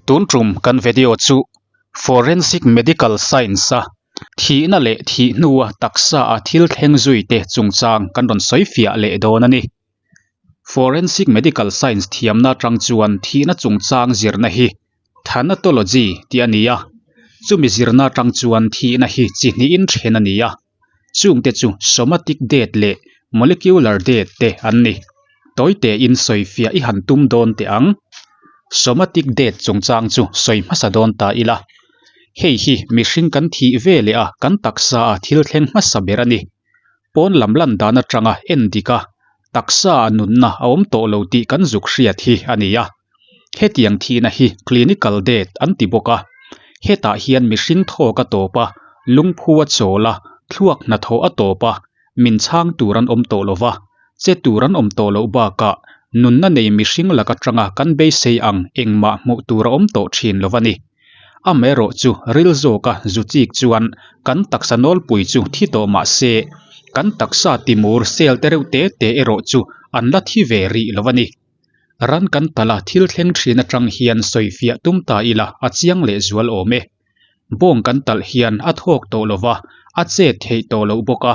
Tun tum kan video chu Forensic Medical Science a thihna leh thih hnua taksa a thil thleng zui te chungchang kan rawn sawi fiah leh dawn a ni. Forensic Medical Science thiamna atang chuan thihna chungchang zirna hi Thanatology tih a ni a, chumi zirna atang chuan thihna hi chi hnihin then a ni a. Chungte chu somatic death leh molecular death te an ni. Tawi tein sawifiah i han tum dawn teh ang. Somatic death chungchang chu sawi hmasa dawn ta ila. Hei hi mihring kan thih ve leh a kan taksa a thil thleng hmasa ber a ni. Pawn lam lan dan atanga en dik a, taksa a nunna a awm tawh lo tih kan zuk hriat hi a ni a. Hetiang thihna hi clinical death an ti bawk a, hetah hian mihring thawk a tawp a, lungphu a chawl a, thluak hnathawh a tawp a, min chhang tur an awm tawh lo va, che tur an awm tawh loh bakah nunna nei mihring lak atanga kan beisei ang engmah hmuh tur a awm tawh thin lo va ni. Amaherawh chu ril zawka zu chik chuan kan taksa nawlpui chu thi tawh mah se, kan taksa timur cell te reuh te te erawh chu an la thi ve rih lo va ni. Ran kan talh a thil thleng thin atang hian sawifiah tum ta ila a chiang leh zual awm e. Bawng kan talh hian a thawk tawh lo va, a chet theih tawh loh bawk a,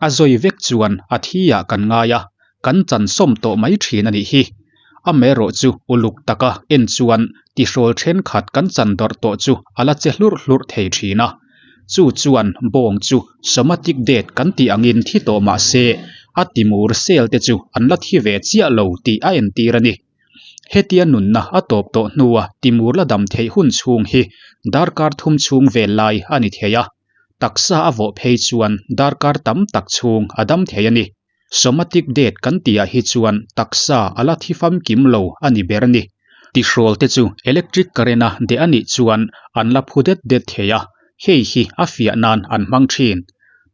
a zawi vek chuan a thi ah kan ngai a, kan chansawm tawh mai thin a nih hi. Amaherawh chu uluk taka en chuan tihrawl thenkhat kan chan dawrh tawh chu a la che hlurh hlurh thei thin a. Chu chuan bawng chu somatic death kan tih angin thi tawh mah se, a timur cell te chu an la thi ve chiah lo tih a entir a ni. Hetia nunna a tawp tawh hnua timur la dam theih hun chhung hi darkar thum chhung vel lai a ni thei a, taksa a vawh phei chuan darkar tam tak chhung a dam thei a ni. Somatic death kan tihah hi chuan taksa a la thi famkim lo a ni ber a ni. Tihrawl te chu electric current a deh a nih chuan an la phu det det thei a, hei hi a fiah nan an hmang thin.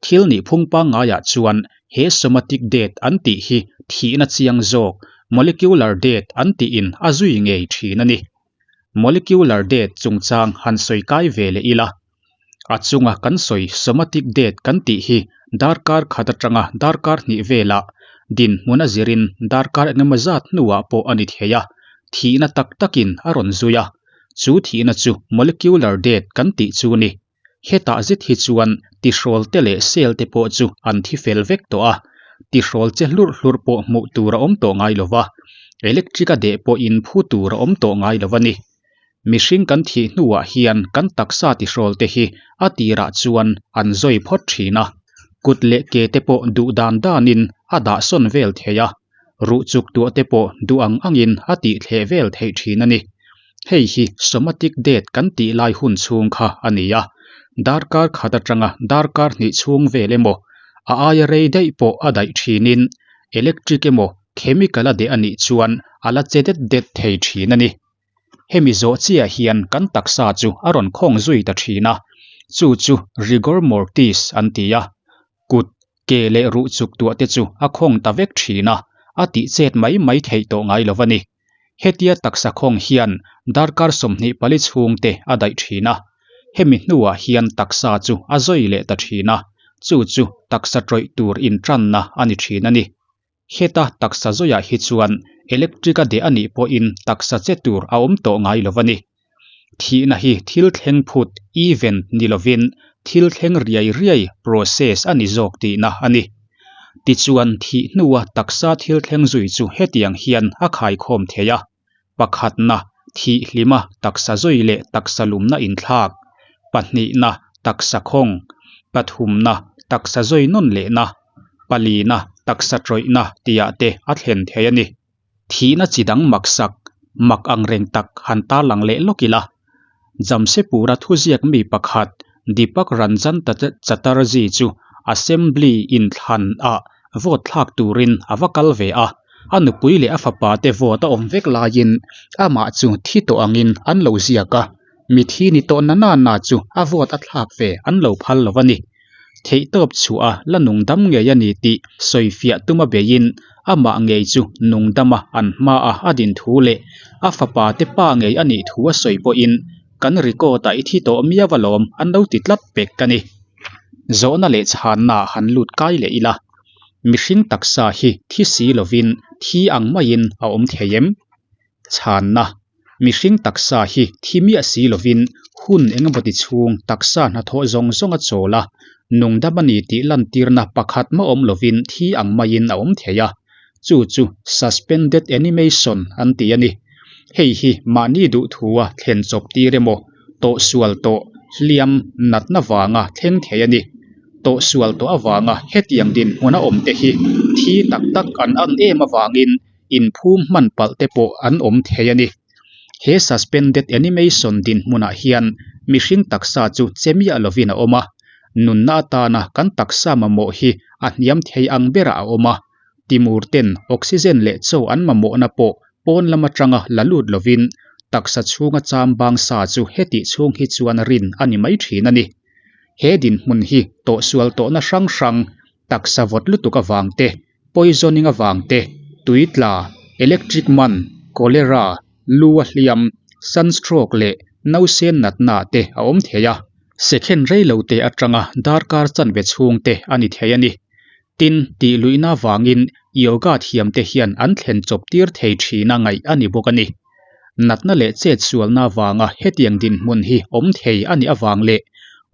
Thil nih phung pangngaiah chuan he somatic death an tih hi thihna chiang zawk, molecular death an tihin a zui ngei thin a ni. Molecular death chungchang han sawi kai ve leh ila. A chunga kan sawi somatic death kan tih hi darkar khat atanga darkar hnih velah dinhmun a zirin darkar engemaw zat hnuah pawh a ni thei a, thihna tak takin a rawn zui a. Chu thihna chu molecular death kan tih chu ni. Hetah zet hi chuan tihrawl te leh cell te pawh chu an thi fel vek tawh a, tihrawl che hlurh hlurh pawh hmuh tur a awm tawh ngai lo va, electric a deh pawhin phu tur a awm tawh ngai lo a ni. Mihring kan thih hnuah hian kan taksa tihrawl te hi a tirah chuan an zawi phawt thin a, kut leh ke te pawh duh dan danin a dahsawn vel thei a, ruh chuk tuah te pawh duh ang angin a tih thleh vel theih thin a ni. Hei hi somatic death kan tih lai hun chhung kha a ni a, darkar khat atanga darkar hnih chhung vel emaw a aia rei daih pawh a daih thinin electric emaw chemical a deh a nih chuan a la che det det thei thin a ni. Hemi zawh chiah hian kan taksa chu a rawn khawng zui ta thin a, chu chu rigor mortis an ti a. Kut, ke leh ruh chuk tuah te chu a khawng ta vek thin a, a tih chet mai mai theih tawh ngai lo a ni. Hetia taksa khawng hian darkar 24 chhung te a daih thin a, hemi hnuah hian taksa chu a zawi leh ta thin a, chu chu taksa tawih tur intanna a ni thin a ni. Heta taksa zawiah hi chuan electric a deh a nih pawhin taksa che tur a awm tawh ngai lo a ni. Thihna hi thil thleng phut, event, ni lovin thil thleng riai riai, process, a ni zawk tihna a ni. Tichuan thih hnua taksa thil thleng zui chu hetiang hian a khaikhawm thei a, pakhatna, thih hlima taksa zawi leh taksa lumna inthlak, pahnihna, taksa khawng, pathumna, taksa zawi nawn lehna, palina, taksa tawihna tihah te a thlen thei a ni. Thihna chi dang maksak, mak ang reng tak han tarlang leh lawk ila. Jamshedpur-a thuziak mi pakhat Deepak Ranjan Chatterjee chu Assembly inthlan ah vote thlak turin a va kal ve a, a nupui leh a fapa te vote a awm vek laiin amah chu thi tawh angin an lo ziak a, mithi ni tawh na na na chu a vote a thlak ve an lo phal lo a ni. Theihtawp chhuah a la nungdam ngei a ni tih sawifiah tuma beiin amah ngei chu nungdama an hmaah a din thu leh a fapa te pa ngei a nih thu a sawi pawhin kan record ah i thi tawh miau alawm an lo ti tlat pek ka ni. Zawhna leh chhanna ah han lut kai leh ila, mihring taksa hi thi si lovin thi ang maiin a awm thei em? Chhanna. Mihring taksa hi thi miah si lovin hun engemaw ti chhung taksa hnathawh zawng zawng a chawl a, nungdam a ni tih lantirna pakhat mah awm lovin thi ang maiin a awm thei a, chu chu suspended animation an ti a ni. Hei hi mahni duhthua thlen chawp tir emaw, tawhsual tawh hliam natna vanga thleng thei a ni. Tawhsual tawh avanga hetiang dinhmun a awm te hi thi tak tak an ang em avangin inphum hman palh te pawh an awm thei a ni. He suspended animation dinhmunah hian mihring taksa chu che miah lovin a awm a, nunna atana kan taksa mamawh hi a hniam thei ang berah a awm a, timur ten oxygen leh chaw an mamawhna pawh pawn lam atanga la lut lovin taksa chhunga cham bang sa chu hetih chhung hi chuan rin a ni mai thin a ni. He dinhmun hi tawhsual tawhna hrang hrang taksa vawt lutuk avang te, poisoning avang te, tui tla, electric man, cholera, lu a hliam, sunstroke leh nausen natna te a awm thei a. Second rei lo te atanga darkar chanve chhung te a ni thei a ni. Tin, tih luihna avangin yoga thiam te hian an thlen chawp tir thei thina ngaih a ni bawk a ni. Natna leh chet sualna avanga hetiang dinhmun hi awm thei a nih avang leh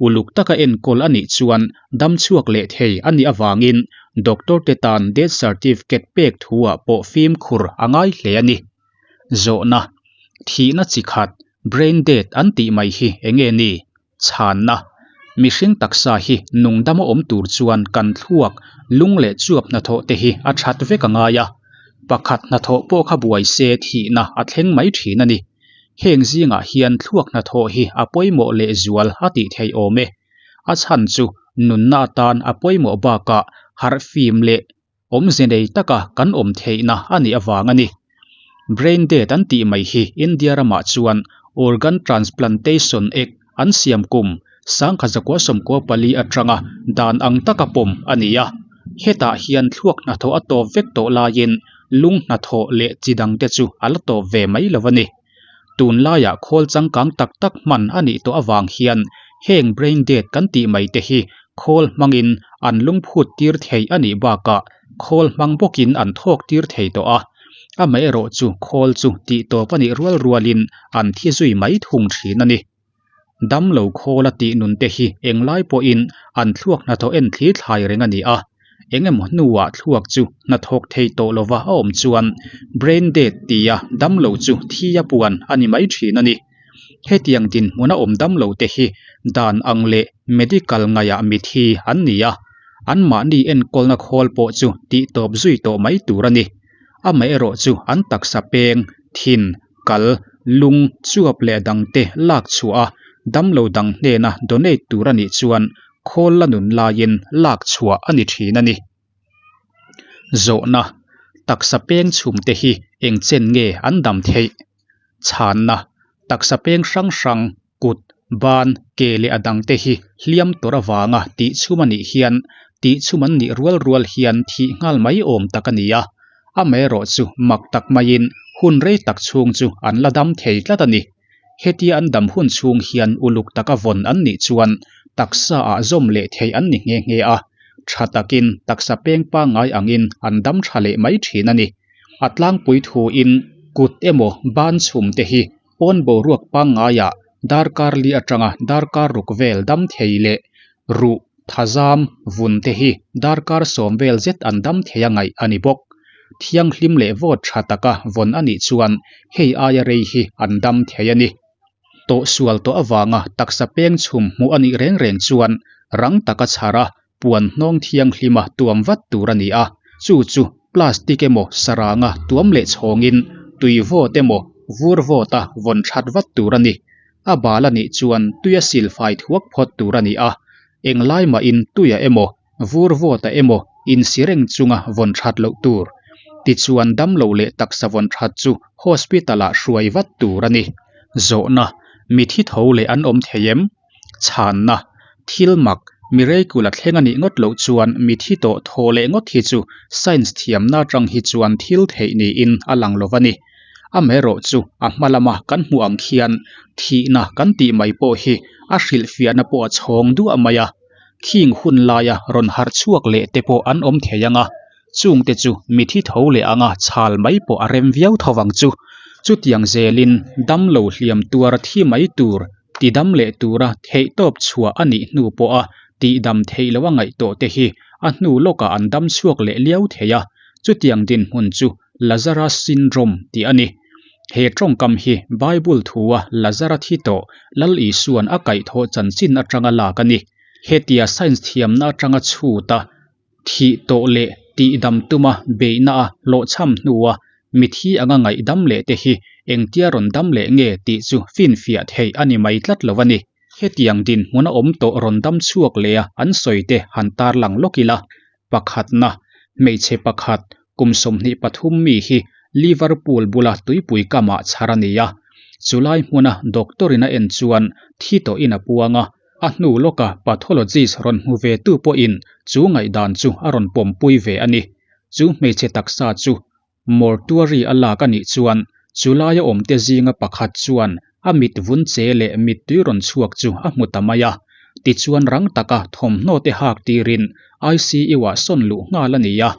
uluk taka enkawl a nih chuan dam chhuak leh thei a nih avangin doctor te tan death certificate pek thu-ah pawh fimkhur a ngai hle a ni. Zawhna, Thihna chi khat, brain death an tih mai hi enge ni? Chhanna, Mihring taksa hi nungdam a awm tur chuan kan thluak, lung leh chuap hnathawh te hi a that vek a ngai a. Pakhat hnathawh pawh kha buai se thihna a thleng mai thin a ni. Heng zingah hian thluak hnathawh hi a pawimawh leh zual a tih theih awm e. A chhan chu nunna atan a pawimawh bakah harhfim leh awmze nei taka kan awm theihna a nih avang a ni. Brain death an tih mai hi India ramah chuan Organ Transplantation Act an siam kum 1994 atanga dan ang taka pawm a ni a. Hetah hian thluak hnathawh a tawp vek tawh laiin lung hnathawh leh chi dangte chu a la tawp ve mai lo a ni. Tunlaiah khawl changkang tak tak hman a nih tawh avang hian heng brain dead kan tih mai te hi khawl hmangin an lungphut tir theih a nih bakah khawl hmang bawkin an thawk tir thei tawh a, amaherawh chu khawl chu tih tawp a nih rual rualin an thi zui mai thung thin a ni. Damlo khawla tih nun te hi englai pawhin an thluak hnathawh en thli thlai reng a ni a, eng emaw hnuah thluak chu hnathawk thei tawh lova a awm chuan brain dead tia damlo chu thi a puan a ni mai thin a ni. Hetiang dinhmun a awm damlo te hi dan ang leh medical ngaihah mithi an ni a, anmahni enkawlna khawl pawh chu tihtawp zui tawh mai tur a ni. Amaherawh chu an taksa peng, thin, kal, lung, chuap leh dangte lak chhuah a, damlo dang hnena donate tur a nih chuan khawl la nun laiin lak chhuah a ni thin a ni. Zawhna, Taksa peng chhumte hi eng chen nge an dam theih? Chhanna, Taksa peng hrang hrang, kut, ban, ke leh a dangte hi hliam tawrh avanga tihchhum a nih hian tihchhum an nih rual rual hian thih nghal mai awm tak a ni a, amaherawh chu mak tak maiin hun rei tak chhung chu an la dam thei tlat a ni. Hetia an dam hun chhung hian uluk taka vawn an nih chuan taksa ah zawm leh theih an ni nghe nghe a, tha takin taksa peng pangngai angin an dam tha leh mai thin a ni. A tlangpui thuin kut emaw ban chhum te hi Pawn boruak pangngaiah darkar li atanga darkar ruk vel dam thei leh ruh, thazam, vun te hi darkar sawm vel zet an dam thei a ngaih a ni bawk. Thianghlim leh vawt tha taka vawn a nih chuan hei aia rei hi an dam thei a ni. Tawhsual tawh avanga taksa peng chhum hmuh a nih reng reng chuan rang taka chhar a puan hnawng thianghlima tuam vat tur a ni a, chu chu plastic emaw saranga tuam leh chhawngin tui vawt emaw vur vawta vawn that vat tur a ni. A bal a nih chuan tuia silfai thuak phawt tur a ni a, englai mahin tuia emaw vur vawta emaw insi reng chunga vawn that loh tur. Tichuan damlo leh taksa vawn that chu hospital-ah hruai vat tur a ni. Zawhna, Mithi tho leh an awm thei em? Chhanna, Thil mak, miracle a thleng a nih ngawt loh chuan mithi tawh thaw leh ngawt hi chu science thiamna atang hi chuan thil theih niin a lang lo va ni. Amaherawh chu a hma lama kan hmuh ang khian thihna kan tih mai pawh hi a hrilhfiahna pawh a chhawng duah mai a. Khing hun laia rawn harh chhuak leh te pawh an awm thei ang a, chungte chu mithi tho leh anga chhal mai pawh a rem viau tho vang chu. Chutiang zelin damlo hliam tuar thi mai tur tidam leh tura theihtawp chhuah a nih hnu pawha tihdam theih loh a ngaih tawh te hi a hnu lawkah an dam chhuak leh liau thei a, chutiang dinhmun chu Lazarus syndrome tih a ni. He tawngkam hi Bible thua Lazara thi tawh Lal Isua'n a kaihthawh chanchin atanga lak a ni. Hetia science thiamna atanga chhuta Thih tawh leh tihdam tuma beihna a hlawhchham hnua mithi anga ngaihdam leh te hi engtia rawn dam leh nge tih chu finfiah theih a ni mai tlat lo a ni. Hetiang dinhmun a awm tawh rawn dam chhuak leh a an sawi te han tarlang lawk ila. Pakhatna, hmeichhe pakhat kum 23 mi hi Liverpool bula tuipui kamah chhar a ni a. Chulai hmuna doctor in a en chuan thi tawhin a puang a. A hnu lawka pathologist rawn hmu ve tu pawhin chu ngaihdan chu a rawn pawmpui ve a ni. Chu hmeichhe taksa chu mortuary a lak a nih chuan chulaia awmte zinga pakhat chuan a mit vun che leh mittui rawn chhuak chu a hmu ta mai a. Tichuan rang taka thawmhnaw te hak tirin ICU-ah sawn luh nghal a ni a,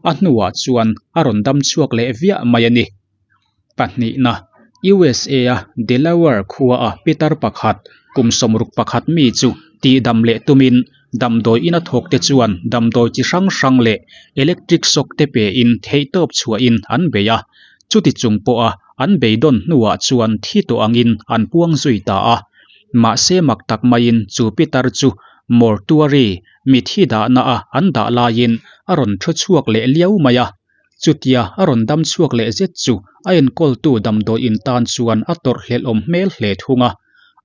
a hnuah chuan a rawn dam chhuak leh viah mai a ni. Pahnihna, USA-a Delaware khuaa pitar pakhat, kum 61 mi chu tihdam leh tumin damdawi ina thawkte chuan damdawi chi hrang hrang leh electric shock te pein theihtawp chhuahin an bei a. Chuti chung pawha an beidawn hnuah chuan thi tawh angin an puang zui ta a. Mahse mak tak maiin chu pitar chu mortuary, mithi dahna a an dah laiin a rawn thu chhuak leh liau mai a. Chutia a rawn dam chhuak leh zet chu a enkawltu damdawi in tan chuan a tawrhhlelh awm hmel hle thung a.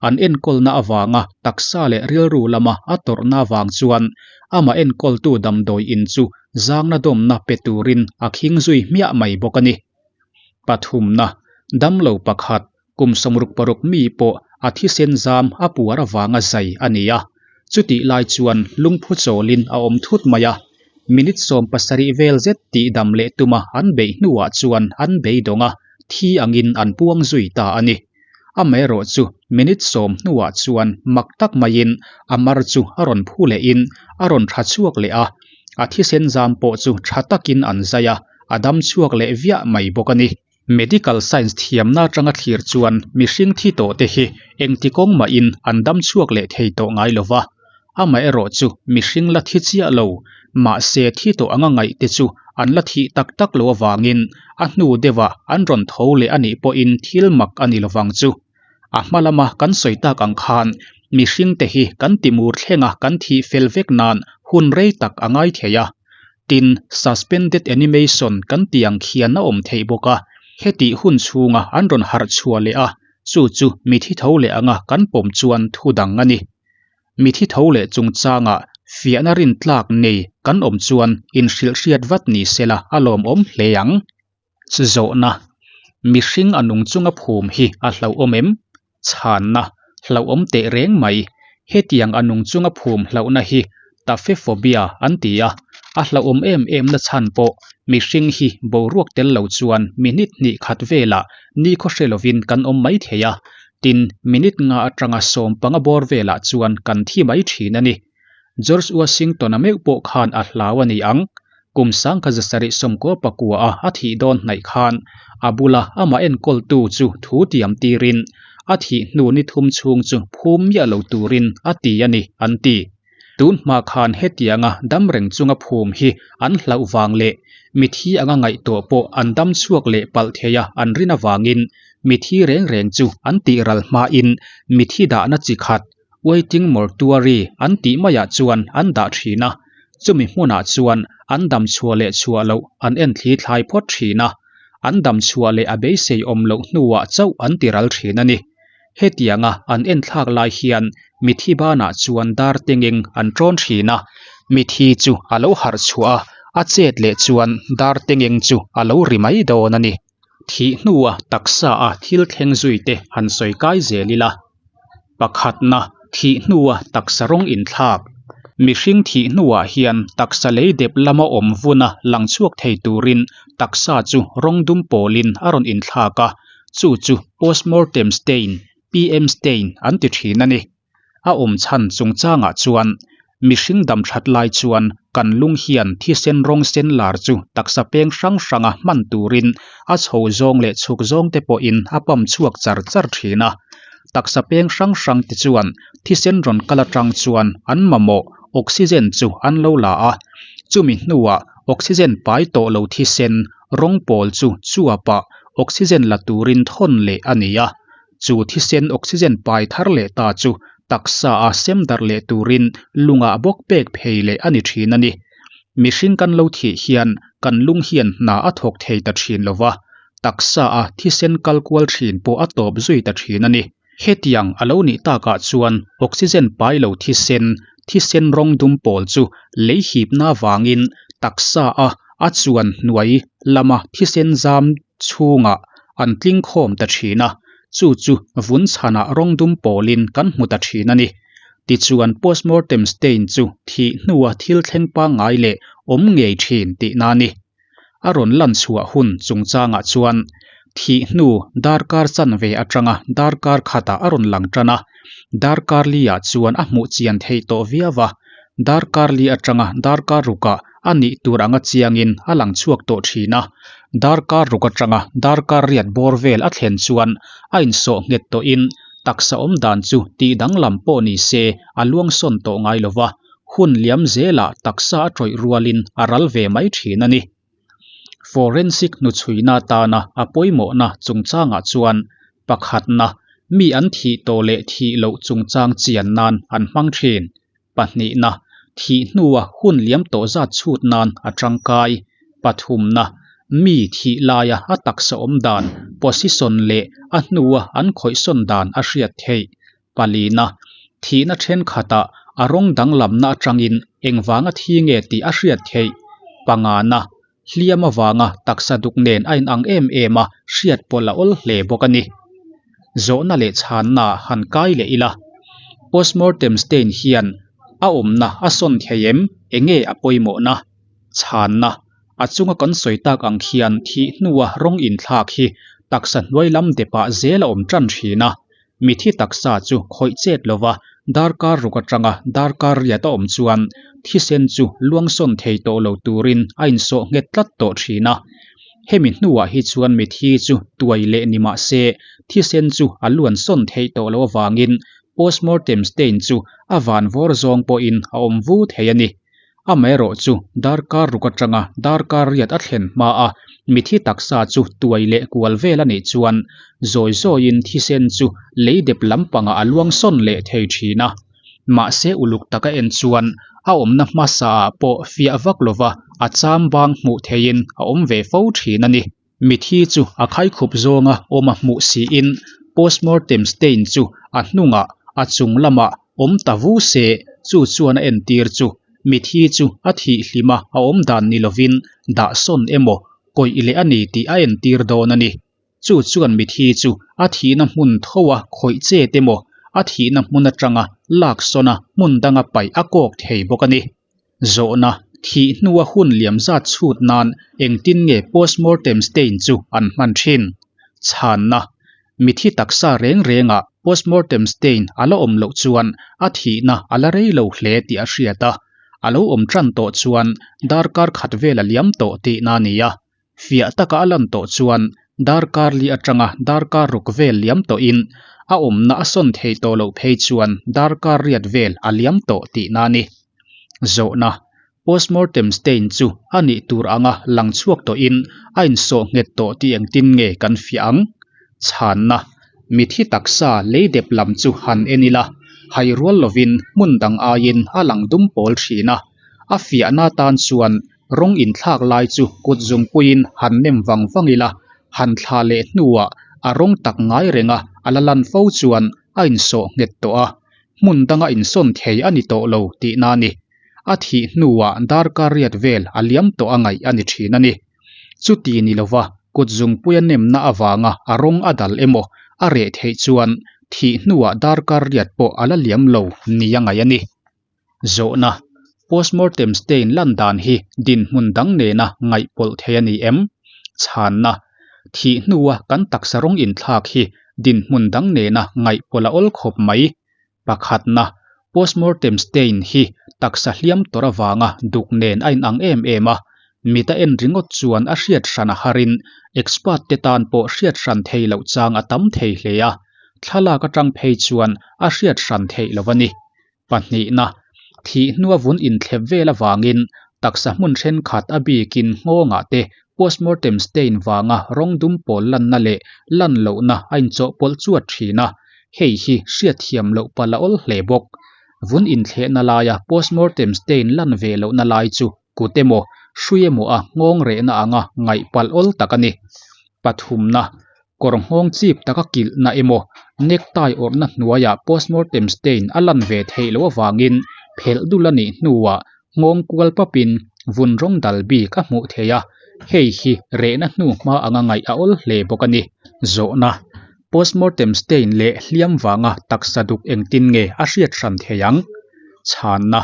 An enkawlna avanga taksa leh rilru lama a tawrhna avang chuan amah enkawltu damdawi in chu zangna dawmna pe turin a khing zui hmiah mai bawk a ni. Pathumna, damlo pakhat Kum 66 mi pawh a thisen zam a puar avanga zai a ni a, chutih lai chuan lungphu chawlin a awm thut mai a. Minute 17 vel zet tihdam leh tuma an beih hnuah chuan an beidawng a, thi angin an puang zui ta a ni. Amaherawhchu minute 10 hnuah chuan mak tak maiin a mar chu a rawn phu lehin a rawn tha chhuak leh a, a thisen zam pawh chu tha takin an zai a, a dam chhuak leh viah mai bawk a ni. Medical science thiamna atanga thlir chuan mihring thi tawh te hi engti kawng mahin an dam chhuak leh thei tawh ngai lo va. Amaherawh chu mihring la thi chiah lo, mahse thi tawh anga ngaih te chu an la thih tak tak lo avangin a hnu deuhah an rawn tho leh a nih pawhin thil mak a ni lovang chu. A hma lama kan sawi tak ang khan mihring te hi kan timur thlenga kan thih fel vek nan hun rei tak a ngai thei a. Tin, suspended animation kan tih ang khian a awm theih bawk a, hetih hun chhunga an rawn harh chhuah leh a, chu chu mithi tho leh anga kan pawm chuan thu dang a ni. Mithi tho leh chungchangah fiahna rintlak nei kan awm chuan inhrilhhriat vat ni sela a lawmawm hle ang. Zawhna, Mihring a nung chunga phum hi a hlauhawm em? Chhanna, Hlauhawm teh reng mai. Hetiang a nung chunga phum hlauhna hi Taphephobia an ti a, a hlauhawm em em na chhan pawh mihring hi boruak tel lo chuan minute hnih khat velah nikhaw hre lovin kan awm mai thei a, tin minute nga atanga 15 bawr velah chuan kan thi mai thin a ni. George Washington-a meuh pawh khan a hlau a ni ang. Kum 1799 a a thih dawn hnaih khan a bula amah enkawltu chu thu tiam tirin a thih hnu ni thum chhung chu phum miah lo turin a ti a ni, an ti. Tun hma khan hetianga dam reng chunga phum hi an hlauh vang leh mithi anga ngaihtuah pawh an dam chhuak leh palh thei a an rin avangin mithi reng reng chu an tih ral hmain mithi dahna chi khat Waiting mortuary an tih maiah chuan an dah thin a, chumi hmunah chuan an dam chhuah leh chhuah loh an en thli thlai phawt thin a, an dam chhuah leh a beisei awm loh hnuah chauh an ti ral thin a ni. Hetianga an en thlak lai hian mithi banah chuan dar tengeng an tawn thin a, mithi chu a lo harh chhuah a, a chet leh chuan dar tengeng chu a lo ri mai dawn a ni. Thih hnua taksa a thil thleng zui te han sawi kai zel ila. Pakhatna, thih hnua taksa rawng inthlak. Mihring thih hnuah hian taksa lei dep lama awm vuna lang chhuak thei turin taksa chu rawng dum pawlin a rawn inthlak a, chu chu postmortem stain, PM stain, an ti thin a ni. A awm chhan chungchangah chuan. Mihring dam that lai chuan kan lung hian thisen rawng sen lar chu taksa peng hrang hranga hman turin a chho zawng leh chhuk zawng te pawhin a pump chhuak char char thin a. Taksa peng hrang hrang te chuan thisen rawn kal atang chuan an mamawh oxygen chu an lo la a, chumi hnuah oxygen pai tawh lo thisen rawng pawl chu chuapah oxygen la turin thawn leh a ni a. Chu thisen oxygen pai thar leh ta chu taksa a sem darh leh turin lungah bawk pek phei leh a ni thin a ni. Mihring kan lo thih hian kan lung hian hna a thawk thei ta thin lo va, taksa a thisen kal kual thin pawh a tawp zui ta thin a ni. Hetiang a lo nih takah chuan oxygen pai lo thisen, thisen rawng dum pawl chu lei hipna vangin taksa a a chuan hnuai lama thisen zam chhungah an tling khawm ta thin a, chu chu vun chhanah rawng dum pawlin kan hmu ta thin a ni. Tichuan postmortem stain chu thih hnua thil thleng pangngai leh awm ngei thin tihna a ni. A rawn lan chhuah hun chungchangah chuan thih hnu darkar chanve atanga darkar khatah a rawn lang tan a, darkar li-ah chuan a hmuh chian theih tawh viau a, darkar li atanga darkar rukah a nih tur anga chiangin a lang chhuak tawh thin a, darkar ruk atanga darkar riat bawr vel a thlen chuan a insawh nghet tawhin taksa awm dan chu tih danglam pawh ni se a luang sawn tawh ngai lo va, hun liam zelah taksa a tawih rualin a ral ve mai thin a ni. Forensic hnuchhuina atana a pawimawhna chungchangah chuan pakhatna mi an thih tawh leh thih loh chungchang chian nan an hmang thin. Pahnihna, thih hnua hun liam tawh zat chhut nan a tangkai. Pathumna, mi thih laia a taksa awm dan, position, leh a hnua an khawihsawn dan a hriat theih. Palina, thihna thenkhatah a rawng danglamna atangin engvanga thi nge tih a hriat theih. Pangana, hliam avanga taksa duk nen a inang em em a, hriat pawlh a awl hle bawk a ni. Zawhna leh chhanna han kai leh ila, postmortem stain hian a awmna a sawn thei em? Enge a pawimawhna? Chhanna, A chunga kan sawi tak ang khian thih hnua rawng inthlak hi taksa hnuai lam depah zel a awm tan thin a. Mithi taksa chu khawih chet lova darkar ruk atanga darkar riat a awm chuan thisen chu luangsawn thei tawh lo turin a insawh nghet tlat tawh thin a. Hemi hnuah hi chuan mithi chu tuai leh ni mah se thisen chu a luansawn theih tawh loh avangin postmortem stain chu a vanvawr zawng pawhin a awm vu thei a ni. Amaherawh chu darkar ruk atanga darkar riat a thlen hma a, mithi taksa chu tuai leh kual vel a nih chuan zawi zawiin thisen chu lei dep lampangah a luang sawn leh thei thin a. Mahse uluk taka en chuan a awmna hmasa ah pawh fiah vak lova a cham bang hmuh theihin a awm ve fo thin a ni. Mithi chu a khaikhup zawnga awm a hmuh siin postmortem stain chu a hnungah a chung lamah awm ta vu se chu chuan a entir chu mithi chu a thih hlima a awm dan ni lovin dah sawn emaw kawih leh a ni tih a entir dawn a ni. Chu chuan mithi chu a thihna hmun thoa khawih chet emaw a thihna hmun atanga lak sawna hmun danga paih a kawk thei bawk a ni. Zawhna, Thih hnua hun liam zat chhut nan engtin nge postmortem stain chu an hman thin? Chhanna, Mithi taksa reng rengah postmortem stain a la awm loh chuan a thihna a la rei lo hle tih a hriat a, a lo awm tan tawh chuan darkar khat vel a liam tawh tihna a ni a. Fiah taka a lan tawh chuan darkar li atanga darkar ruk vel liam tawhin a awmna a sawn thei tawh loh phei chuan darkar riat vel a liam tawh tihna a ni. Zawhna, Postmortem stain chu a nih tur anga lang chhuak tawhin a insawh nghet tawh tih engtin nge kan fiah ang? Chhanna, Mithi taksa lei dep lam chu han en ila, hai rual lovin hmun dang aiin a lang dum pawl thin a, a fiahna tan chuan Rawng inthlak lai chu kut zungpuiin han nem vang vang ila, han thlah leh hnuah a rawng tak ngai renga a la lan fo chuan a insawh nghet tawh a, hmun danga insawn thei a ni tawh lo tihna a ni. A thih hnuah darkar riat vel a liam tawh a ngaih a ni thin a ni. Chuti ni lova kut zungpuia nemna avanga a rawng a dal emaw a reh theih chuan thih hnuah darkar riat pawh a la liam lo nia ngaih a ni. Zawhna, Postmortem stain lan dan hi dinhmun dang nena ngaihpawlh thei a ni em? Chhanna, Thih hnua kan taksa rawng inthlak hi dinhmun dang nena ngaihpawlh a awl khawp mai. Pakhatna, Postmortem stain hi taksa hliam tawrh avanga duk nen a inang em em a, mit a en ringawt chuan a hriat hran a harin expert te tan pawh hriat hran thei loh chang a tam thei hle a, thlalak atang phei chuan a hriat hran theih lo a ni. Pahnihna, thih hnua vun inthlep vel avangin taksa hmun thenkhat a bikin nghawngah te postmortem stain vanga rawng dum pawl lanna leh lan lohna a inchawhpawlh chuat thin a, hei hi hriatthiam loh palh a awl hle bawk. Vun inthlehna laia postmortem stain lan ve lohna lai chu kut emaw, hrui emaw a nghawng rehna anga ngaih palh awl tak a ni. Pathumna, Kawr nghawng chip taka kilhna emaw necktie awrhna hnuaiah postmortem stain a lan ve theih loh avangin phelh dul a nih hnuah nghawng kual papin vun rawng dal bik a hmuh theih a, hei hi rehna hnu hma anga ngaih a awl hle bawk a ni. Zawhna, Postmortem stain leh hliam vanga taksa duk engtin nge a hriat hran theih ang? Chhanna,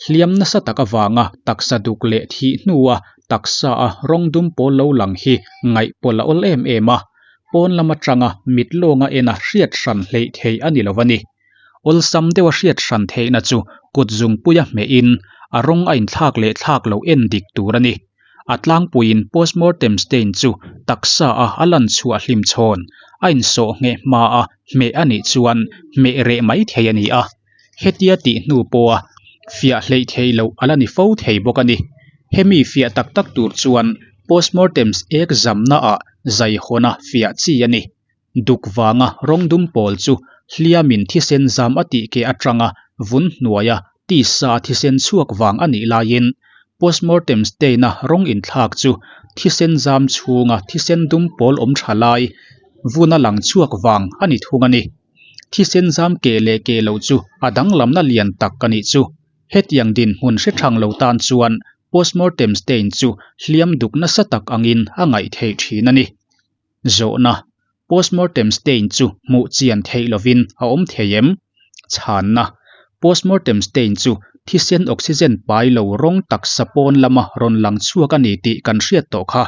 Hliam nasa tak avanga taksa duk leh thih hnua taksa a rawng dum pawl lo lang hi ngaihpawlh a awl em em a, pawn lam atanga mit lawnga ena hriat hran hleih theih a ni lo a ni. Awlsam deuha hriat hran theihna chu kut zungpuia hmehin a rawng a inthlak leh thlak loh en dik tur a ni. A tlangpuiin postmortem stain chu taksa a a lan chhuah hlim chhawn, a insawh ngheh hma a hmeh a nih chuan hmeh reh mai thei a ni a. Hetia tih hnu pawha fiah hleih theih loh a la ni fo thei bawk a ni. Hemi fiah tak tak tur chuan postmortems ek zamnaah zaihawna fiah chi a ni. Duk vanga rawng dum pawl chu hliamin thisen zam a tih keh atanga vun hnuaia tisa thisen chhuak vang a nih laiin postmortem stain-a rawng inthlak chu thisen zam chhunga thisen dum pawl awm tha lai vuna lang chhuak vang a ni thung a ni. Thisen zam keh leh keh loh chu a danglamna lian tak a nih chu. Hetiang dinhmun hre thang lo tan chuan postmortem stain chu hliam duk nasa tak angin a ngaih theih thin a ni. Zawhna, Postmortem stain chu hmuh chian theih lovin a awm thei em? Chhanna, Postmortem stain chu thisen oxygen pai lo rawng taksa pawn lama rawn lang chhuak a ni tih kan hriat tawh kha.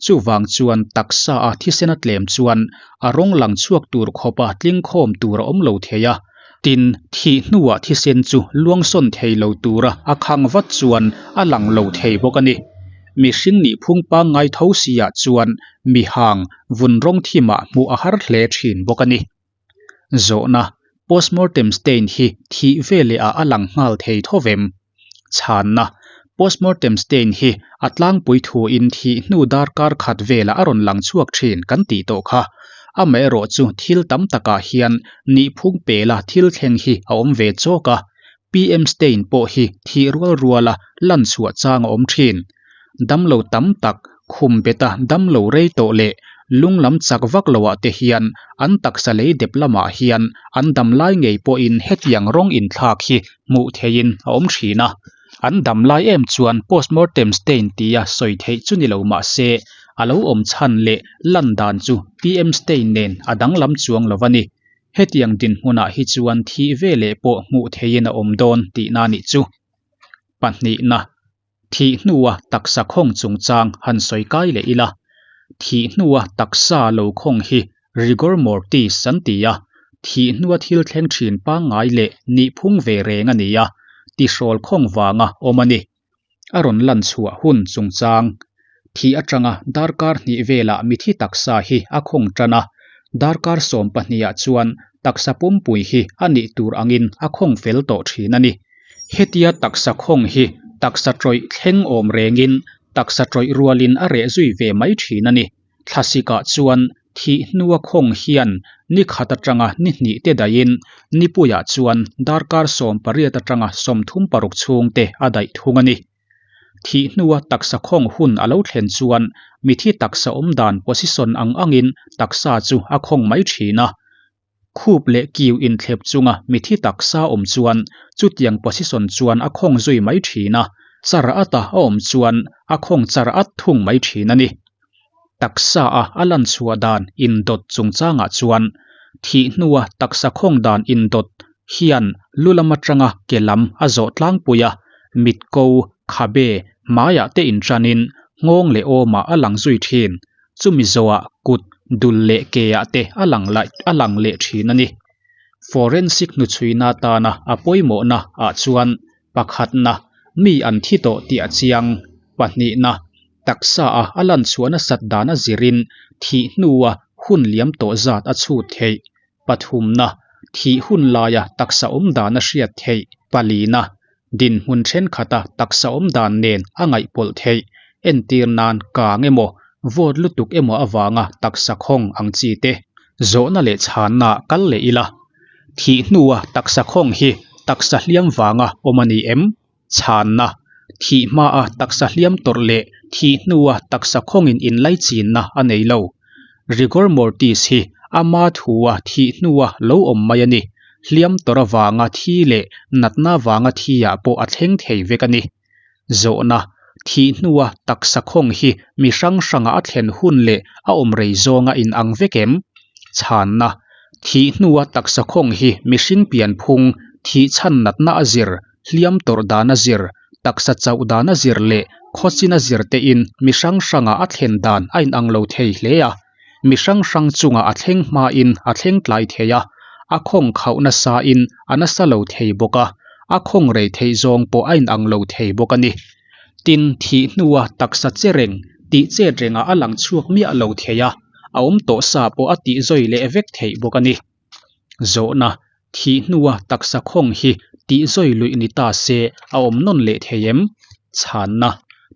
Chuvang chuan taksa a thisen a tlem chuan a rawng lang chhuak tur khawpa tling khawm tur a awm lo thei a. Tin, thih hnuah thisen chu luangsawn thei lo tura a khang vat chuan a lang lo thei bawk a ni. Mihring nih phung pangngai tho si ah chuan mi hang vun rawng thimah hmuh a har hle thin bawk a ni. Zawhna, Postmortem stain hi thih veleh ah a lang nghal thei tho vem? Chhanna, Postmortem stain hi a tlangpui thuin thih hnu darkar khat velah a rawn lang chhuak thin kan tih tawh kha. Amaherawh chu thil tam takah hian nihphung pela thil thleng hi a awm ve chawk a, PM stain pawh hi thih rual ruala lan chhuah chang a awm thin. Damlo tam tak, khum beta damlo rei tawh leh lung lam chak vak loah te hian an taksa lei dep lamah hian an dam lai ngei pawhin hetiang rawng inthlak hi hmuh theihin a awm thin a. An dam lai em chuan postmortem stain tia sawi theih chu ni lo mah se, a lo awm chhan leh lan dan chu PM stain nen a danglam chuang lo a ni. Hetiang dinhmunah hi chuan thih veleh pawh hmuh theihin a awm dawn tihna nih chu. Pahnihna. Thih hnua taksa khawng chungchang han sawi kai leh ila, thih hnua taksa lo khawng hi rigor mortis an ti a, thih hnua thil thleng thin pangngai leh nihphung ve reng a ni a, tihrawl khawng vanga awm a ni. A rawn lan chhuah hun chungchang, thih atanga darkar hnih velah mithi taksa hi a khawng tan a, darkar sawmpahnih ah chuan taksa pumpui hi a nih tur angin a khawng fel tawh thin a ni. Hetia taksa khawng hi taksa tawih thleng awm rengin taksa tawih rualin a reh zui ve mai thin a ni. Thlasikah chuan thih hnua khawng hian ni khat atanga ni hnih te daihin nipuiah chuan darkar 18 atanga 36 chhung te a daih thung a ni. Thih hnua taksa khawng hun a lo thlen chuan mithi taksa awm dan position ang angin taksa chu a khawng mai thin a. Khup leh kiu inthlep chunga mithi taksa awm chuan chutiang position chuan a khawng zui mai thin a, char ata a awm chuan a khawng char at thung mai thin a ni. Taksa a a lan chhuah dan indawt chungchangah chuan thih hnua taksa khawng dan indawt hian lu lam atanga ke lam a zawh tlangpui a, mit ko, khabe, hmaiah te inṭanin nghawng leh awmah a lang zui thin. Chumi zawhah kut, dul leh ke ah te a lang laih a lang leh thin a ni. Forensic hnuchhuina atana a pawimawhna ah chuan pakhatna, mi an thi tawh tih a chiang, pahnihna, taksa a a lan chhuah nasat dan a zirin thih hnua hun liam tawh zat a chhut theih, pathumna, thih hun laia taksa awm dan a hriat theih, palina, dinhmun thenkhat a taksa awm dan nen a ngaihpawlh theih, entir nan kang emaw, vawt lutuk emaw avanga taksa khawng ang chi te. Zawhna leh chhanna kal leh ila, thih hnua taksa khawng hi taksa hliam vanga awm a ni em? Chhanna, Thih hmaa taksa hliam tawrh leh thih hnua taksa khawngin inlaichinna a nei lo. Rigor mortis hi ama thua thih hnua lo awm mai a ni. Hliam tawrh avanga thi leh natna vanga thi-ah pawh a thleng thei vek a ni. Zawhna, Thih hnua taksa khawng hi mi hrang hranga a thlen hun leh a awm rei zawnga inang vek em? Chhanna, Thih hnua taksa khawng hi mihring pianphung, thih chhan natna a zir, hliam tawrh dan a zir, taksa chauh dan a zir leh khawchin a zir tein mi hrang hranga a thlen dan a inang lo thei hle a. Mi hrang hrang chungah a thleng hmain a thleng tlai thei a, a khawng khauh nasain a nasa lo thei bawk a, a khawng rei theih zawng pawh a inang lo thei bawk a ni. Tin, thih hnua taksa che reng, tih chet rengah a lang chhuak miah lo thei a, a awm tawh sa pawh a tih zawi leh vek theih bawk a ni. Zawhna, Thih hnua taksa khawng hi tih zawi luih ni ta se a awm nawn leh thei em? Chhanna,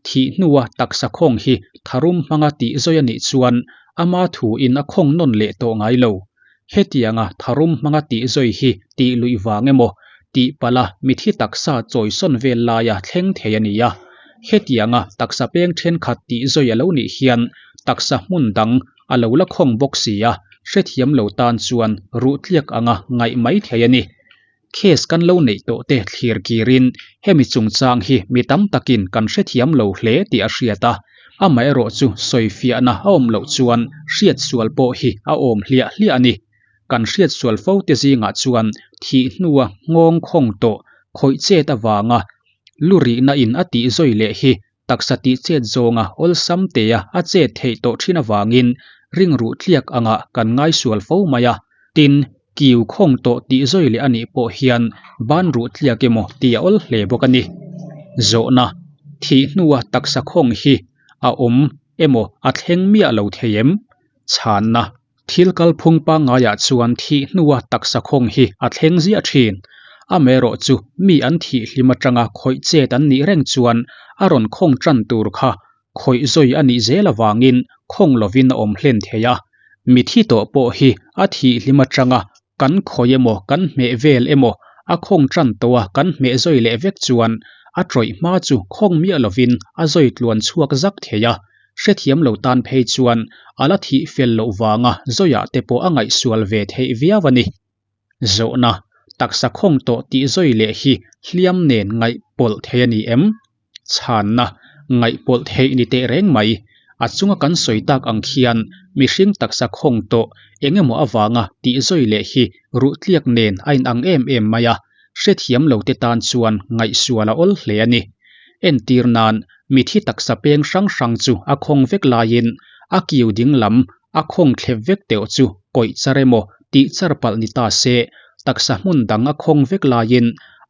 Thih hnua taksa khawng hi tharum hmanga tih zawi a nih chuan ama thuin a khawng nawn leh tawh ngai lo. Hetianga tharum hmanga tih zawi hi tih luih vang emaw, tih palh a mithi taksa chawisawn vel laia thleng thei a ni a. Hetianga taksa peng thenkhat tih zawi a lo nih hian taksa hmun dang a lo la khawng bawk si a, hrethiam lo tan chuan ruh tliak anga ngaih mai thei a ni. Case kan lo neih tawh te thlir kirin hemi chungchang hi mi tam takin kan hrethiam lo hle tih a hriat a, amaherawh chu sawifiahna a awm loh chuan hriatsual pawh hi a awm hliah hliah a ni. Kan hriatsual fo te zingah chuan thih hnua nghawng khawng tawh khawih chet avanga lu rihna in a tih zawi leh hi Taksa tih chet zawnga awlsam tea a chet theih tawh thin avangin ringruh tliak angah kan ngaisual fo mai a. Tin, kiu khawng tawh tih zawi leh a nih pawh hian banruh tliak emaw tih a awl hle bawk a ni. Zawhna, Thih hnua taksa khawng hi a awm emaw a thleng miah lo thei em? Chhanna, Thil kalphung pangngaiah chuan thih hnua taksa khawng hi a thleng ziah thin. Amaherawhchu mi an thih hlim atanga khawih chet an nih reng chuan a rawn khawng tan tur kha khawih zawi a nih zel avangin khawng lovin a awm hlen thei a. Mi thi tawh pawh hi a thih hlim atanga kan khawih emaw kan hmeh vel emaw a khawng tan tawha kan hmeh zawi leh vek chuan a tawih hma chu khawng miah lovin a zawi tluan chhuak zak thei a. Hrethiam lo tan phei chuan a la thih fel loh vanga Zoya te pawh a ngaihsual ve theih viau a ni. Zawhna, taksa khawng tawh tih Zoyi leh hi hliam nen ngaihpawlh thei a ni em? Chhanna, ngaihpawlh theih ni teh reng mai. A chunga kan sawi tak ang khian mihring taksa khawng tawh eng emaw avanga tih Zoyi leh hi ruhtliak nen a inang em em mai a, hrethiam lo te tan chuan ngaihsual a awl hle a ni. Entir nan, mithi taksa peng hrang hrang chu a khawng vek laiin a kiu ding lam a khawng thlep vek teuh chu kawih char emaw tih char palh ni ta se, taksa hmun dang a khawng vek laiin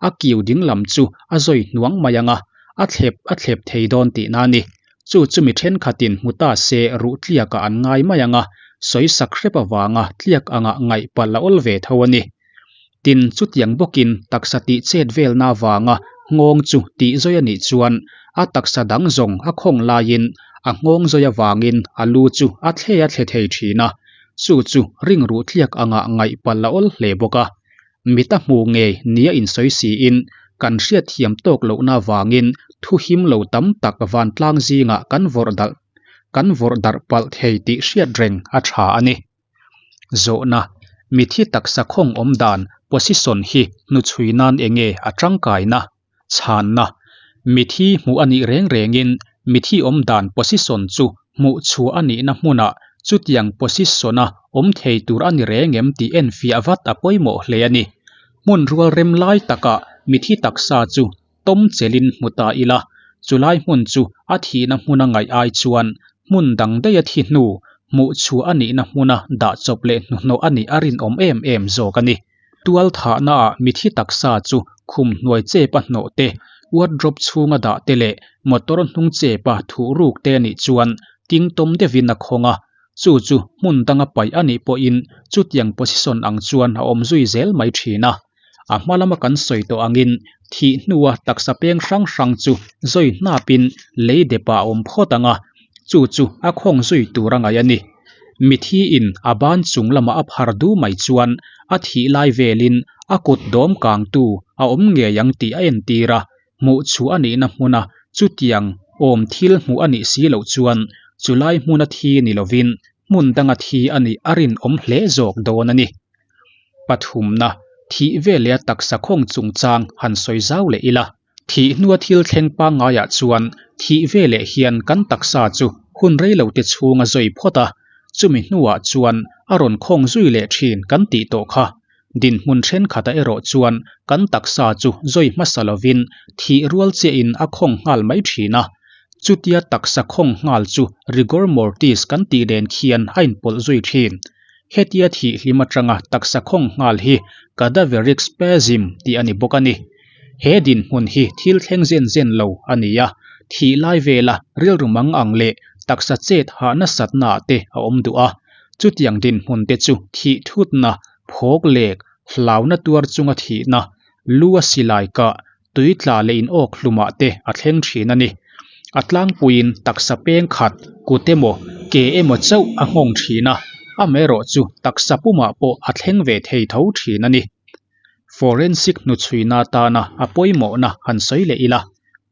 a kiu ding lam chu a zawi hnuang mai ang a, a thlep a thlep thei dawn tihna a ni. Chu chu mi thenkhatin hmu ta se ruh tliakah an ngai mai ang a, sawisak hrep avanga tliak angah ngaih palh a awl ve tho a ni. Tin, chutiang bawkin taksa tih chet velna avanga nghawng chu tih zawi a nih chuan a taksa dang zawng a khawng laiin a nghawng zawi avangin a lu chu a thle a thle thei thin a, chu chu ringruh tliak angah ngaih palh a awl hle bawk a. Mit a hmu ngei nia insawi siin kan hriatthiam tawk lohna avangin thu him lo tam tak vantlang zingah kan vawrh dalh kan vawrh darh palh thei tih hriat reng a tha a ni. Zawhna, Mithi taksa khawng awm dan, position, hi hnuchhui nan enge a tangkaina? Chhanna, Mithi hmuh a nih reng rengin mithi awm dan position chu hmuh chhuah a nihna hmunah chutiang position-a awm thei tur a ni reng em tih enfiah vat a pawimawh hle a ni. Hmun rual rem lai takah mithi taksa chu tawm chelin hmu ta ila, chulai hmun chu a thihna hmuna ngaih ai chuan hmun dang daih a thi hnu, hmuh chhuah a nihna hmuna dah chawp leh hnuhnawh a nih a rinawm em em zawk a ni. Tualthahnaah mithi taksa chu khum hnuai chepa hnawh te, wardrobe chhunga dah te leh motor hnung chepa thuh ruk te a nih chuan ting tawm deuhin a khawng a, chu chu hmun danga paih a nih pawhin chutiang position ang chuan a awm zui zel mai thin a. A hma lama kan sawi tawh angin thih hnua taksa peng hrang hrang chu zawi hnapin lei depah a awm phawt ang a, chu chu a khawng zui tur a ngaih a ni. Mithi in a ban chung lamah a phar du mai chuan a thih lai velin a kut dawm kangtu a awm ngei ang tih a entir a, hmuh chhuah a nihna hmuna chutiang awm thil hmuh a nih si loh chuan chulai hmuna thi ni lovin hmun danga thi a nih a rinawm hle zawk dawn a ni. Pathumna, thih veleh a taksa khawng chungchang han sawi zau leh ila. Thih hnua thil thleng pangngaiah chuan thih veleh hian kan taksa chu hun reilote chhung a zawi phawt a, chumi hnuah chuan a rawn khawng zui leh thin kan tih tawh kha. Dinhmun thenkhatah erawh chuan kan taksa chu zawi hmasa lovin thih rual chiahin a khawng nghal mai thin a, chutia taksa khawng nghal chu rigor mortis kan tih nen khian a inpawlh zui thin. Hetia thih hlim atanga taksa khawng nghal hi cadaveric spasm tih a ni bawk a ni. He dinhmun hi thil thleng zen zen lo a ni a, thih lai vela rilru mang ang leh taksa chet hah nasatna ah te a awm duh a. Chutiang dinhmun te chu thih thutna, phawk lek, hlauna tuar chunga thihna, lu a silai kah, tui tla leh in awk hlumah te a thleng thin a ni. A tlangpuiin taksa peng khat, kut emaw, ke emaw chauh a nghawng thin a, amaherawhchu taksa pumah pawh a thleng ve thei tho thin a ni. Forensic hnuchhuina atana a pawimawhna han sawi leh ila,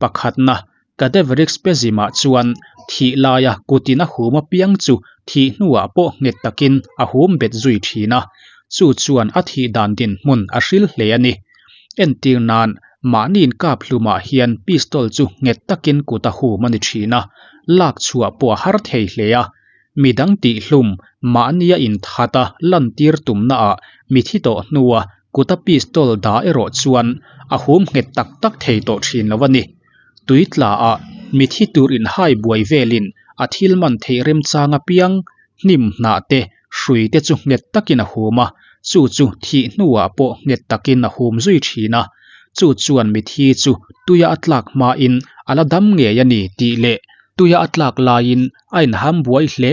pakhatna, cadaveric spasm-ah chuan thih laia kutin a hum apiang chu thih hnuah pawh nghet takin a hum bet zui thin a, chu chuan a thih dan dinhmun a hril hle a ni. Entir nan, mahni inkap hlumah hian pistol chu nghet takin kut a hum a ni thin a, lak chhuah pawh a har thei hle a. Midang tihhlum mahnia inthat a lantir tumnaah mithi tawh hnua kuta pistol dah erawh chuan a hum nghet tak tak thei tawh thin lo a ni. Tui tlaah mithi tur inhai buai velin a thil man theih remchang apiang hnim hnah te hrui te chu nghet takin a hum a, chu chu thih hnuah pawh nghet takin a hum zui thin a. Chu chuan mithi chu tuia a tlak hmain a la dam ngei a ni tih leh tuia a tlak laiin a inham buai hle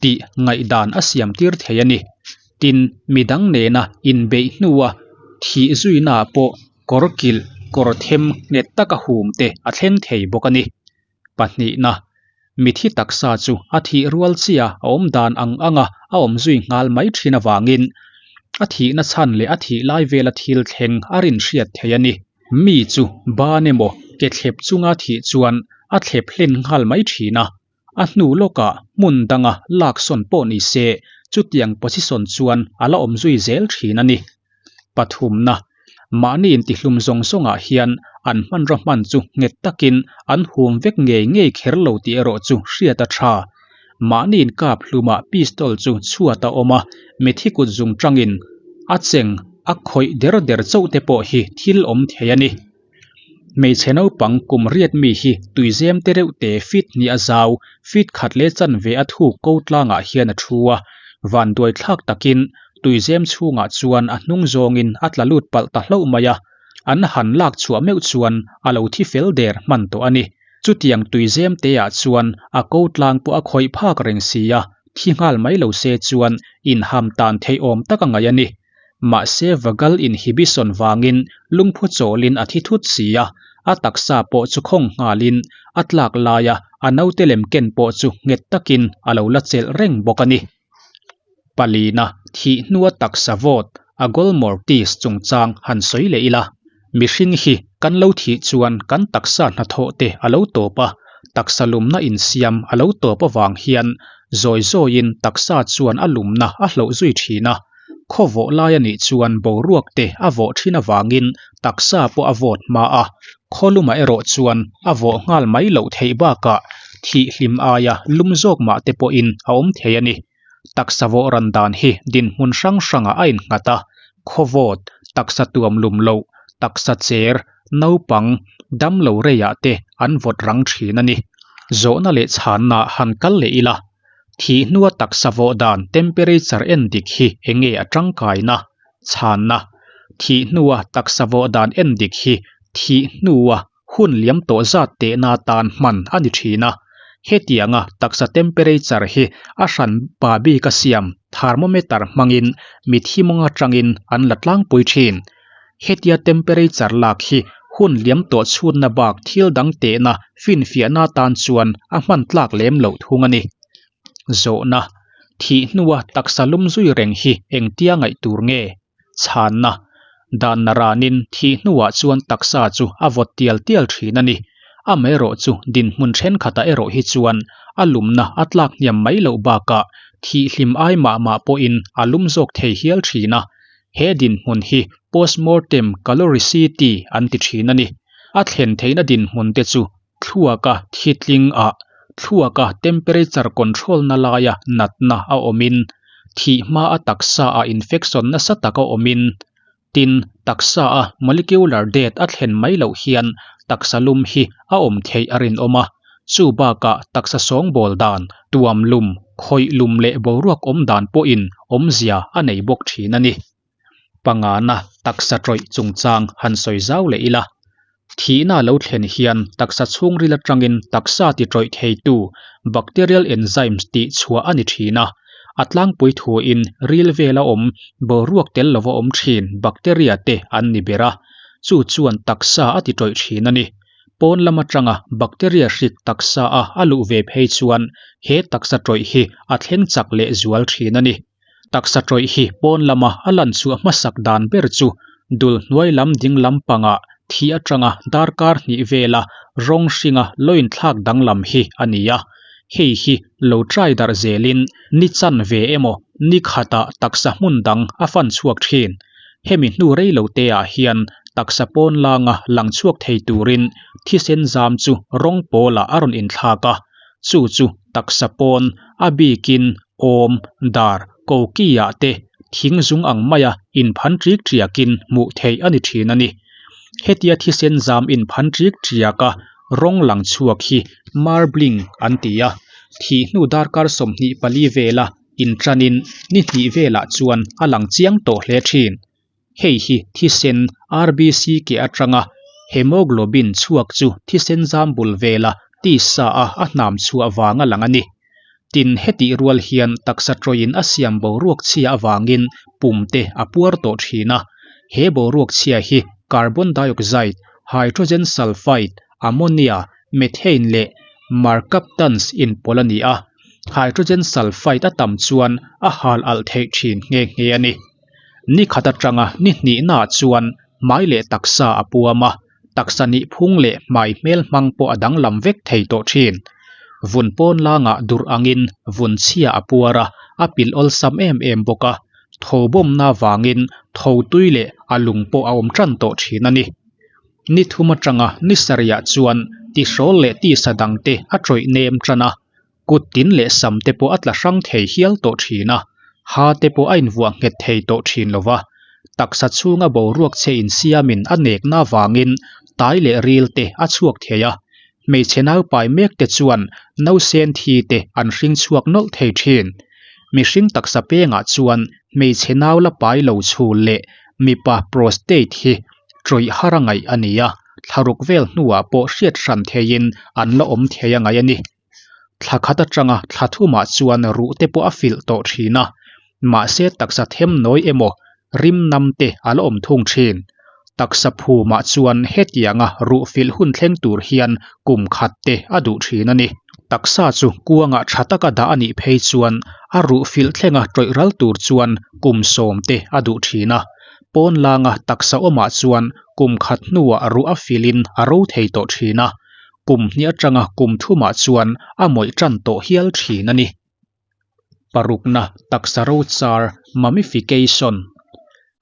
tih ngaihdan a siam tir thei a ni. Tin, midang nena inbeih hnua thih zuinaah pawh kawr kilh, kawr them nghet taka hum te a thleng thei bawk a ni. Pahnihna, mithi taksa chu a thih rual chiah a awm dan ang anga a awm zui nghal mai thin avangin a thihna chhan leh a thih lai vela thil thleng a rinhriat thei a ni. Mi chu ban emaw ke thlep chunga thih chuan a thlep hlen nghal mai thin a, a hnu lawkah hmun danga laksawn pawh ni se chutiang position chuan a la awm zui zel thin a ni. Pathumna, mahni intihlum zawng zawngah hian an hmanraw hman chu nghet takin an hum vek ngei ngei kher lo tih erawh chu hriat a tha. Mahni inkap hlumah pistol chu chhuat a awm a, mithi kut zung tangin a cheng a khawih der der chauh te pawh hi thil awm thei a ni. Hmeichhe naupang kum riat mi hi tuizem te reuh te feet hnih a zau, feet khat leh chanve a thuk ko tlangah hian a thu a, vanduai thlak takin tuizem chhungah chuan a hnung zawngin a tla lut palh ta hlauh mai a, an han lak chhuah meuh chuan a lo thi fel der hman tawh a ni. Chutiang tuizem te ah chuan a ko tlang pawh a khawih phak reng si a, thi nghal mai lo se chuan inham tan theih awm tak a ngaih a ni. Mahse vagal inhibition vangin lungphu chawlin a thi thut si a, a taksa pawh chu khawng nghalin a tlak laia a naute lem ken pawh chu nghet takin a lo la chelh reng bawk a ni. Palina thih hnua taksa vawt a goal mortis chungchang han sawi leh ila. Mihring hi kan lo thih chuan kan taksa hnathawh te a lo tawp a, taksa lumna insiam a lo tawp avang hian zawi zawiin taksa chuan a lumna a hloh zui thin a. Khaw vawh lai a nih chuan boruak te a vawh thin avangin taksa pawh a vawt hma a, khaw lumah erawh chuan a vawh nghal mai loh theih bakah thih hlim aia lum zawk mah te pawhin a awm thei a ni. Taksa vawh ran dan hi dinhmun hrang hrangah a innghat a, khaw vawt, taksa tuam lum loh, taksa cher, naupang, damlo reiah te an vawt rang thin a ni. Zawhna leh chhanna han kal leh ila, thih hnua taksa vawh dan temperature en dik hi enge a tangkaina? Chhanna. Thih hnua taksa vawh dan en dik hi thih hnua hun liam tawh zat tehna atan hman a ni thin a. Hetianga taksa temperature hi a hran pa bika siam thermometer hmangin mithi mawng atangin an la tlangpui thin. Hetia temperature lak hi hun liam tawh chhutna bak thil dang tehna finfiahna atan chuan a hman tlak lem loh thung a ni. Zawhna, Thih hnua taksa lum zui reng hi engtia ngaih tur nge? Chhanna, Dan naranin thih hnuah chuan taksa chu a vawt tial tial thin a ni. Amaherawhchu dinhmun thenkhatah erawh hi chuan a lumna a tlak hniam mai loh bakah thih hlim ai mah mah pawhin a lum zawk thei hial thin a. He dinhmun hi postmortem caloricity an ti thin a ni. A thlen theihna dinhmun te chu thluaka thitling ah thluaka temperature control na laia natna a awmin, thih hma a taksa ah infection nasa tak a awmin, tin taksa a molecular death a thlen mai loh hian taksa lum hi a awm theih a rinawm a, chu bakah taksa sawngbawl dan, tuam lum, khawih lum leh boruak awm dan pawhin awmzia a nei bawk thin a ni. Pangana taksa tawih chungchang han sawi zau leh ila. Thihna lo thlen hian taksa chhungril atangin taksa ti tawih theitu bacterial enzymes tih chhuah a ni thin a. A tlangpui thuin ril vela awm boruak tel lova awm thin bacteria te an ni ber a, chu chuan taksa a ti tawih thin a ni. Pawn lam atanga bacteria hrik taksa a a luh ve phei chuan he taksa tawih hi a thleng chak leh zual thin a ni. Taksa tawih hi pawn lama a lan chhuah hmasak dan ber chu dul hnuai lam ding lam pangah thi atanga darkar hnih vela rawng hringa lo inthlak danglam hi a ni a. Hei hi lo try darh zelin ni chanve emaw ni khatah taksa hmun dang a fan chhuak thin. Hemi hnu rei lo te ah hian taksa pawn langa lang chhuak thei turin thisen zam chu rawng pawlah a rawn inthlak a, chu chu taksa pawn a bikin awm, dar, koki-ah te thing zung ang maia inphan ṭik ṭiakin hmuh theih a ni ṭhin a ni. Hetia thisen zam inphan ṭik ṭiaka rawng lang chhuak hi marbling an ti a, thih hnu darkar 24 vela inṭanin ni hnih velah chuan a lang chiang tawh hle ṭhin. Hei hi thisen RBC ke atanga hemoglobin chhuak chu thisen zam bul vela tisa a a hnam chhuah vanga lang a ni. Tin, hetih rual hian taksa tawin a siam boruak chhia avangin pum te a puar tawh thin a. He boruak chhia hi carbon dioxide, hydrogen sulfide, ammonia, methane leh mercaptans inpawlh a ni a. Hydrogen sulfide a tam chuan a hal alh theih thin nghe nghe a ni. Ni khat atanga ni hnihnaah chuan hmai leh taksa a puam a, taksa nih phung leh hmai hmel hmang pawh a danglam vek thei tawh thin. Vun pawn langah durh angin vun chhia a puar a, a pilh awlsam em em bawk a, tho bawmna vangin tho tui leh a lung pawh a awm tan tawh thin a ni. Ni thum atanga ni sarihah chuan tihrawl leh tisa dangte a tawih nem tan a, Kut tin leh sam te pawh a tla hrang thei hial tawh thin a, ha te pawh a invuah nghet thei tawh thin lo va. Taksa chhunga boruak chhe insiamin a nekna vangin tai leh ril te a chhuak thei a, hmeichhe naupai mek te chuan nausen thi te an hring chhuak nawlh thei thin. Mihring taksa pengah chuan hmeichhe nau la pai lo chhul leh mipa prostate hi tawih har a ngaih a ni a, thlaruk vel hnuah pawh hriat hran theiin an la awm thei a ngaih a ni. Thla khat atanga thla thumah chuan ruh te pawh a filh tawh thin a, mahse taksa them nawi emaw rim nam te a la awm thung thin. Taksa phumah chuan hetianga ruh filh hun thleng tur hian kum khat te a duh thin a ni. Taksa chu kuangah tha taka dah a nih phei chuan a ruh filh thlenga tawih ral tur chuan kum sawm te a duh thin a. Pawn langa taksa awmah chuan kum khat hnuah ruh a filhin a ro thei tawh thin a. Kum hnih atanga kum thumah chuan a mawih tan tawh hial thin a ni. Parukna taksa ro char, mummification,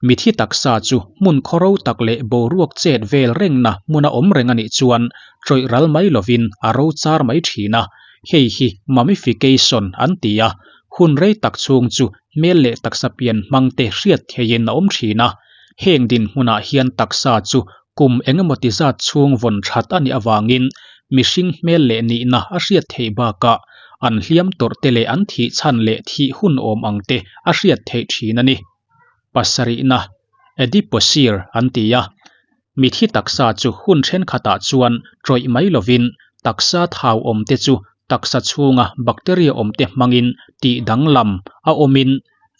Mithi taksa chu hmun khawro tak leh boruak chet vel rengna hmuna awm reng a nih chuan tawih ral mai lovin a ro char mai thin a, hei hi mummification an ti a, hun rei tak chhung chu hmel leh taksa pian hmang te hriat theihin a awm thin a, heng dinhmunah hian taksa chu Kum engemaw ti zat chhung vawn that a nih avangin mihring hmel leh nihna a hriat theih bakah an hliam tawrh te leh an thih chhan leh thih hun awm ang te a hriat theih thin a ni. Pasarihna. adipocere an ti a. Mithi taksa chu hun thenkhatah chuan tawih mai lovin taksa thau awmte chu taksa chhunga bacteria awmte hmangin tih danglam a awmin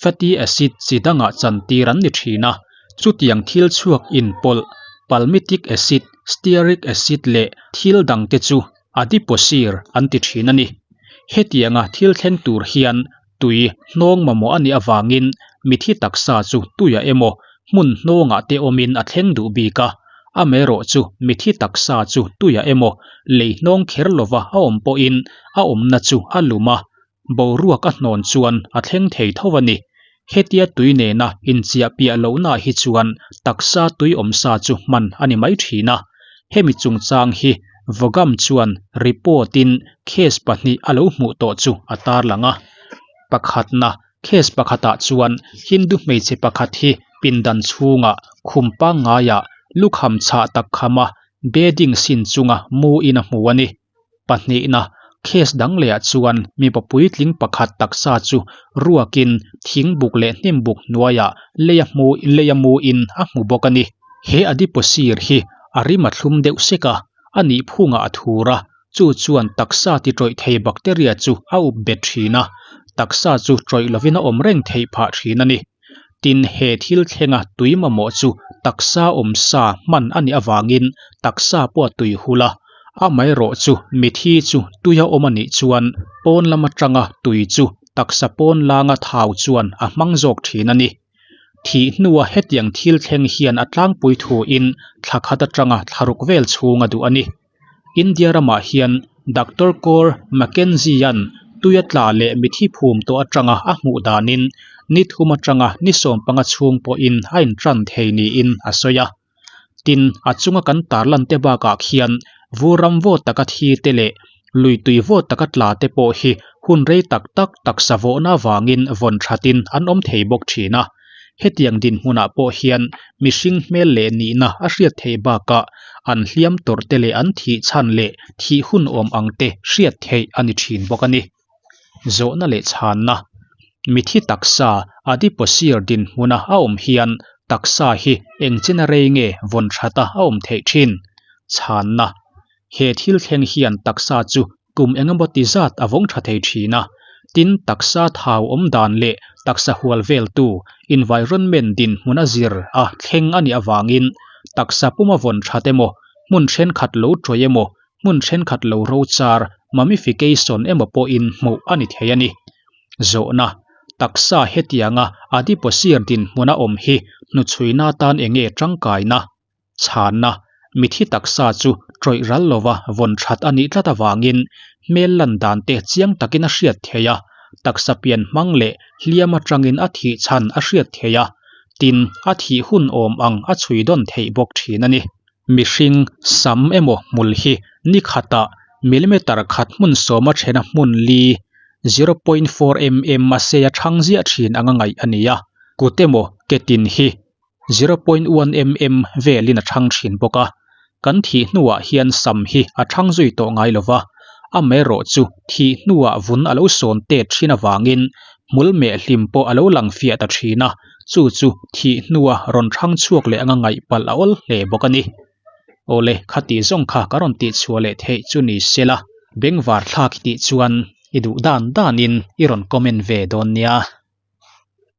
fatty acid chi dangah chantir an ni thin a. Chutiang thil chhuak inpawlh palmitic acid, stearic acid leh thil dangte chu adipocere an ti thin a ni. Hetianga thil thleng tur hian tui hnawng mamawh a nih avangin mithi taksa chu tuiah emaw hmun hnawngah te awmin a thleng duh bik a, amaherawh chu mithi taksa chu tuiah emaw lei hnawng kher lova a awm pawhin a awmna chu a lum a, boruak a hnawn chuan a thleng thei tho a ni. Hetia tui nena inchiah piah lohnaah hi chuan taksa tui awmsa chu hman a ni mai thin a. Hemi chungchang hi Vogam chuan report-in case pahnih a lo hmuh tawh chu a tarlang a. Pakhatna, case pakhatah chuan Hindu hmeichhe pakhat hi pindan chhungah khum pangngaiah lukham chhah tak khama bedding sin chunga mu in a hmu a ni. Pahnihna, case dang lehah chuan mipa puitling pakhat taksa chu ruakin thingbuk leh hnimbuk hnuaiah leia hmu leia mu in a hmu bawk a ni. He adipocere hi a rim a thlum deuh sek a, a nih phungah a thur a, chu chuan taksa ti tawih thei bacteria chu a up bet thin a, taksa chu tawih lovin a awm reng theih phah thin a ni. Tin, he thil thlenga tui mamawh chu taksa awm sa hman a nih avangin taksa pawh a tui hul a, amaherawh chu mithi chu tuia awm a nih chuan pawn lam atanga tui chu taksa pawn langa thau chuan a hmang zawk thin a ni. Thih hnua hetiang thil thleng hian a tlangpui thuin thla khat atanga thla ruk vel chhung a duh a ni. India ramah hian Doctor Kaur Mackenzie-a'n tuia tla leh mithi phum tawh atanga a hmuh danin ni thum atanga ni sawmpanga chhung pawhin a intan thei niin a sawi a. Tin, a chunga kan tarlan te bakah khian vur ram vawt taka thi te leh lui tui vawt taka tla te pawh hi hun rei tak tak taksa vawhna avangin vawn thatin an awm thei bawk thin a. Hetiang dinhmunah pawh hian mihring hmel leh nihna a hriat theih bakah an hliam tawrh te leh an thih chhan leh thih hun awm ang te hriat theih a ni thin bawk a ni. Zawhna leh chhanna, Mithi taksa adipocere dinhmuna a awm hian taksa hi eng chena rei nge vawn thata a awm theih thin? Chhanna, He thil thleng hian taksa chu kum engemaw ti zat a vawng tha thei thin a, tin taksa thau awm dan leh taksa hual veltu environment dinhmun a zir a thleng a nih avangin taksa puma vawn that emaw, hmun thenkhat lo tawih emaw, hmun thenkhat lo ro char, mummification, emaw pawhin hmuh a ni thei a ni. Zawhna, Taksa hetianga adipocere dinhmuna awm hi hnuchhuina atan enge tangkaina? Chhanna, Mithi taksa chu tawih ral lova vawn that a nih tlat avangin hmel lan dan te chiang takin a hriat theih a, taksa pian hmang leh hliam atangin a thih chhan a hriat theih a, tin a thih hun awm ang a chhui dawn theih bawk thin a ni. Mihring sam emaw hmul hi ni khatah millimeter khat hmun sawma thena hmun li, 0.4 mm, a sei a thang ziah thin anga ngaih a ni a, kut emaw ke tin hi 0.1 mm velin a thang thin bawk a, kan thih hnuah hian sam hi a thang zui tawh ngai lo va, amaherawh chu thih hnuah vun a lo sawn tet thin avangin hmul meh hlim pawh a lo lang fiah ta thin a, chu chu thih hnua rawn thang chhuak leh anga ngaih palh a awl hle bawk a ni. Awle, khati zawng kha ka rawn tihchhuah leh theih chu ni sela, bengvar thlak i tih chuan i duh dan danin i rawn comment ve dawn nia.